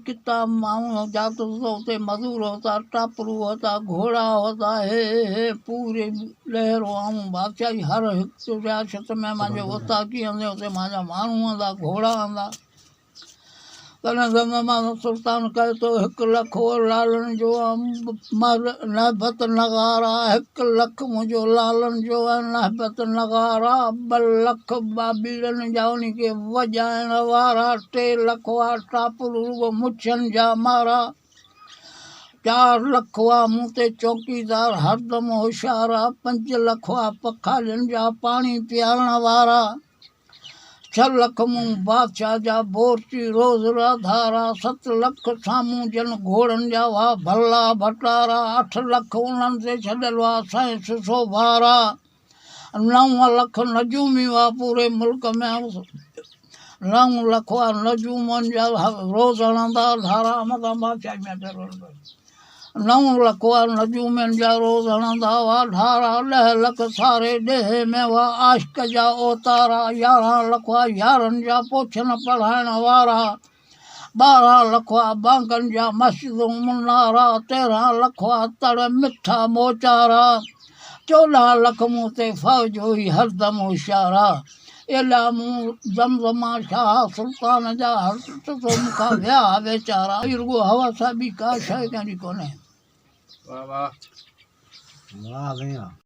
ڪتاب ماڻهو جاتو ته اتي مزور هتا، ٽاپرو هتا، گهوڙا هتا، هي هي پوري لهرو آئون بادشاهي هر هڪ رياست ۾ مانجو اوطاقي هوندي اتي مانجا ماڻهو هوندا، گهوڙا هوندا. تڏهن زمزمه سلطان ڪهي ٿو، هڪ لک هو لالن جو نهبت نغارا، هڪ لک منهنجو لالن جو نهبت نغارا، ٻه لک ٻاٻيڙن جا انهي کي وڄائڻ وارا، 3 لک هئا ٽاپرو رڳو مڇن جا مارا، 4 لک هئا مون تي چوڪيدار هردم هوشيارا، 5 لک هئا پکالين جا پاڻي پيارڻ وارا، 6 لک مون بادشاهه جا بورچي روز راڌارا، 7 لک سامهون جن گهوڙن جا هئا ڀلا ڀٽارا، 8 لک انهن تي ڇڏيل هئا سائنس سوڀارا، 9 لک نجومي هئا پوري ملڪ ۾، 9 لک هئا نجومن جا روز هڻندا ڌارا، متان بادشاهي ۾ ڦيرو. 9 لک هئا نجومين جا روز هڻندا هئا ڍارا، 10 لک ساري ڏيهه ۾ هئا عاشق جا اوتارا، 11 لک هئا يارن جا پوڇن پڙهائڻ وارا، 12 لک هئا بانگن جا مسجدون منارا، 13 لک هئا تڙ مٺا موچارا، 14 لک مون تي فوج هئي هردم هوشيارا. ايڏا مون زمزما شاهه سلطان جا هر سو مون کان ويا ويچارا. هي رڳو هوس آهي، ٻي ڪا شيء ڪنهن جي ڪونهي. واهه واهه. واهه سائين واهه.